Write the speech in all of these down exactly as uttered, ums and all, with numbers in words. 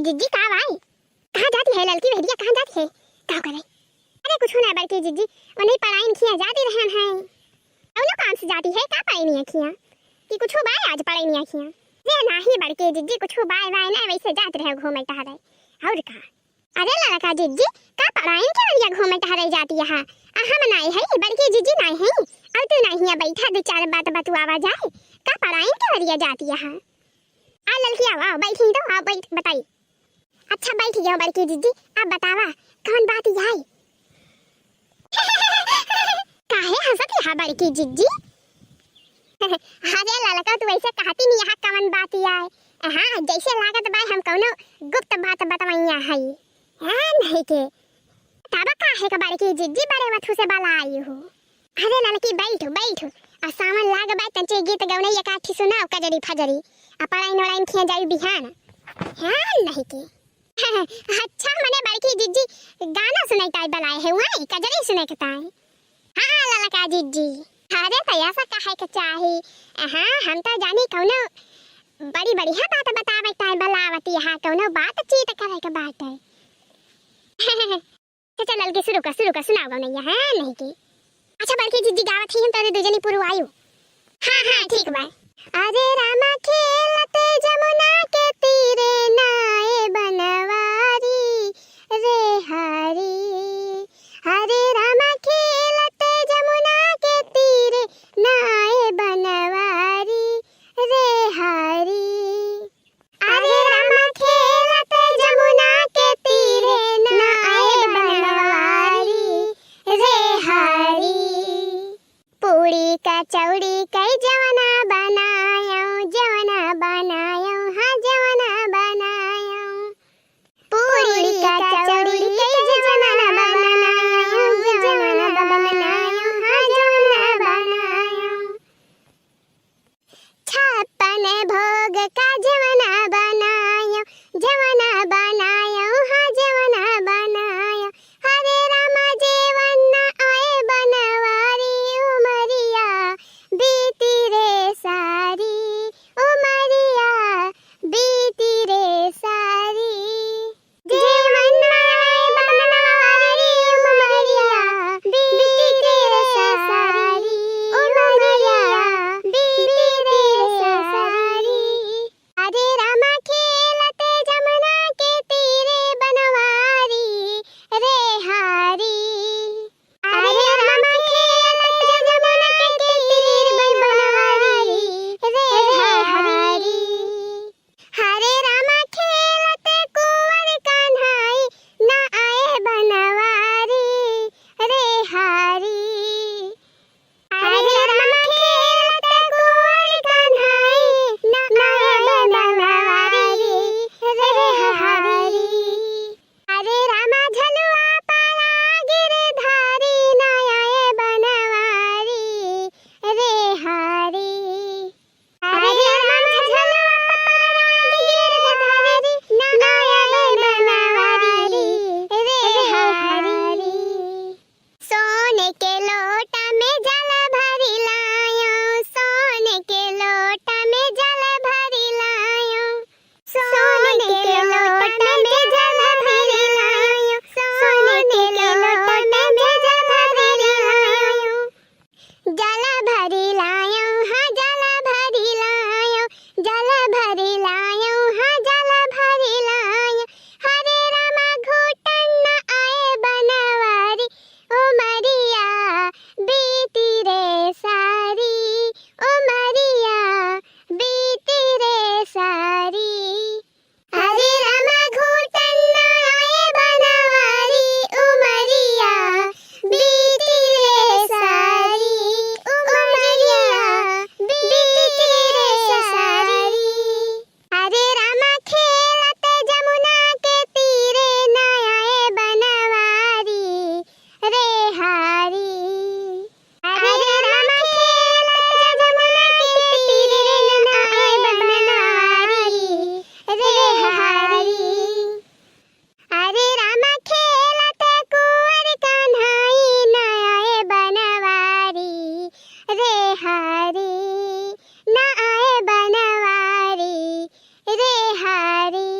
जिज्जी का बाय? कहाँ जाती है ललकी बहरिया, कहाँ जाती है? का करे? अरे कुछ ना बड़की जिज्जी, उन्हें पढ़ाइन खिया जाती रहन है। कौनो काम से जाती है, का पढ़ाइन खिया? कि कुछ बाय आज पढ़ाइन खिया? रे नाही बड़की जिज्जी, कुछ बाय बाय ना, वैसे जात रहे घूमे टहरे। और का? अरे ललका जिज्जी, का पढ़ाइन के वरिया घूमे टहरे जाती है? आ हम नाई है, बड़की जिज्जी नाई है, और तू नाई है, बैठा दो चार बात बतुआवा जाए। का पढ़ाइन के वरिया जाती है? आ ललकी आओ, आओ, बैठी तो, आओ, बैठ, बताई। अच्छा, बैठ गया बड़की जिज्जी, आप बतावा, कौन बात आई? काहे हंसत है बड़की जिज्जी? अरे ललका, तू ऐसे कहती नहीं, यहाँ कवन बात आए? हाँ, जैसे लागत बा हम कौनो गुप्त बात बतवैया है। हाँ, नहीं के। तब काहे का बड़की जिज्जी बड़े वथू से बला आई हो? अरे ललकी, बैठ, बैठ। आ सावन लाग बा, तंचे गीत गौने एकाठी सुनाओ, कजरी फजरी। आ पढ़ाइन वढ़ाइन खिया जाई बिहान। हाँ, नहीं के। अच्छा, मने बड़की जिज्जी गाना सुनाई ताई बलाए है, वही कजरी सुने के ताई। हाँ, ललका जिज्जी। अरे, तो ऐसा कहे के चाही। हाँ, हम तो जानी कौनो बड़ी बढ़िया बात बतावे के ताई बलावती है, कौनो बातचीत करे के बाटे। अच्छा, ललकी शुरू कर, शुरू कर, सुनाओ गौनैया, हाँ, नहीं की। अच्छा, बड़की जिज्जी गावत ही, हम तोरे दुजनी पुरवायु। हाँ, हाँ, ठीक बा। अरे रामा खेलत जमुना के तीरे, नाए बनवारी रे हारी। अरे रामा खेलत जमुना के तीरे, नाए बनवारी रे हारी। अरे रामा खेलत जमुना के तीरे, नाए बनवारी रे हारी। पूड़ी कचौड़ी कई जवना बनायो, जवना बनायो, हाँ जवना बनायो। पूड़ी कचौड़ी कई जवना बनायो, जवना बनायो, हाँ जवना बनायो। छप्पन भोग का जवना बनायो, जवना बनायो, हाँ जवना बनायो। हरे रामा जेवन ना आए बनवारी, उमरिया बीती रे सारी, उमरिया बीती रे सारी। जेवन ना आए बनवारी, उमरिया बीती रे सारी, उमरिया बीती रे सारी। हरे रामा खेलत जमुना के तीरे बनवारी रे हारी। हरे रामा खेलत जमुना के तीरे बनवारी रे हारी। हरे रामा खेलत कुंवर कन्हाई ना आए बनवारी रे हारी। हरे रामा खेलत कुंवर कन्हाई, ना आए बनवारी रे हारी। हरे रामा झलुआ पाला गिरधारी, ना आए बनवारी रे हारी। हरे रामा झलुआ पाला गिरधारी, ना आए बनवारी रे हारी। सोने के लोटा में जल भरी लायो, सोने के लोटा में जल भरी लायो। सोने के लोटा में जल भरी लायो, सोने के लोटा में जल भरी लायो। जल भरी लायो, हाँ जल भरी लायो, जल भरी लायो, हाँ जल भरी लायो। हरे रामा घूटन न आए बनवारी, उमरिया बीती रे सारी, उमरिया बीती रे सारी। हरे रामा घूटन न आए बनवारी, उमरिया बीती रे सारी, उमरिया बीती रे सारी। हरे रामा खेलत जमुना के तीरे, ना आए बनवारी रे हारी। हरे रामा खेलत जमुना के तीरे, ना आए बनवारी रे हारी। हरे रामा खेलत कुंवर कन्हाई, ना आए बनवारी रे हारी, ना आए बनवारी रे हारी।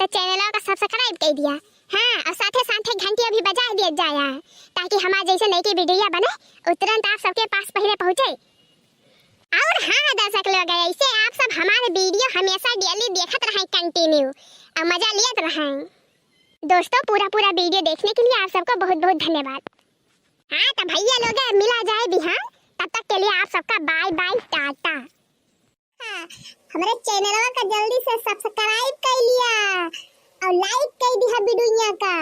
चैनलवा का सब्सक्राइब कर दिया। हाँ, और साथे साथे घंटिया भी बजा दिया जाया, ताकि हमार जैसे नई की वीडियो बने, उ तुरंत आप सबके पास पहले पहुँचे। और हाँ दर्शक लोग, ऐसे आप सब हमारे वीडियो हमेशा डेली देखत रहें कंटिन्यू, और मजा लियत रहें। दोस्तों, पूरा पूरा वीडियो देखने के लिए आप सबको बहुत बहुत धन्यवाद। हाँ तो भैया लोग, मिला जाए बिहान, तब तक के लिए आप सबका बाय बाय, टाटा। हाँ, हमरे चैनलवा का जल्दी से सब्सक्राइब कर लिया और लाइक कर दिया वीडियो का,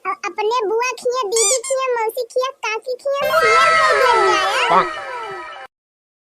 और अपने बुआ खिया, दीदी खिया, मौसी खिया, काकी खिया शेयर कर दिया जाए।